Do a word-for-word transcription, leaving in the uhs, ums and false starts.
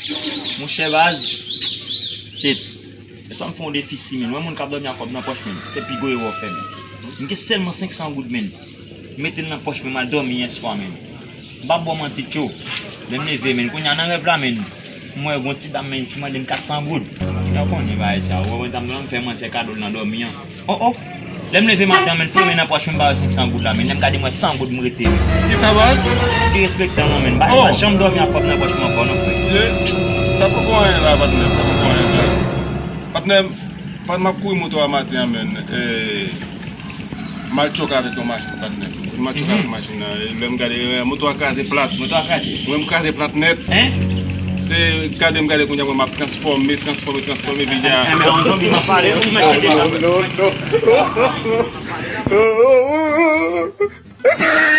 Monchè baz, shit. Lè sa m fè yon defisi, menn. Mwen, moun k ap dòmi ak kòb nan pòch, menn. Se pi gwo erè w fè, menn. M gen sèlman senk san goud, menn. M mete l nan pòch mwen, m al dòmi yèswa, menn. M p ap ba w manti, tjo. Lè m leve, menn, kounye a nan rèv la, menn, m wè gon ti dam, menn, ki mande m kat san goud. Kounya w konnen bagay sa. Ou wè mwen, dam nan, m fè manzè kado l nan dòmi an. Oh, oh. Lè m leve maten an, menn, fouye men nan pòch mwen, m ba yo senk san goud la, menn. Lè m gade, m wè san goud m rete, menn. Kisa, baz? Ki respektan non, menn. M pa, m pa janm dòmi ak kòb nan pòch mwen ankò, non, frè. Mesye, sa poko anyen la, patnè. Sa poko anyen, baz. Patnè, pandan m ap kouri moto a maten an, menn, eh, m al choke avèk yon machin, patnè. M al choke avèk machin nan. E lè m gade, eh, moto a kraze plat. Moto a kraze? Mwen, m kraze plat nèt. Hein? Se gade m gade kounye a, mwen, m ap transfòme, transfòme, transfòme, epi ya. Eh, men, yon zonbi m ap pale, yon ti mèt de sa.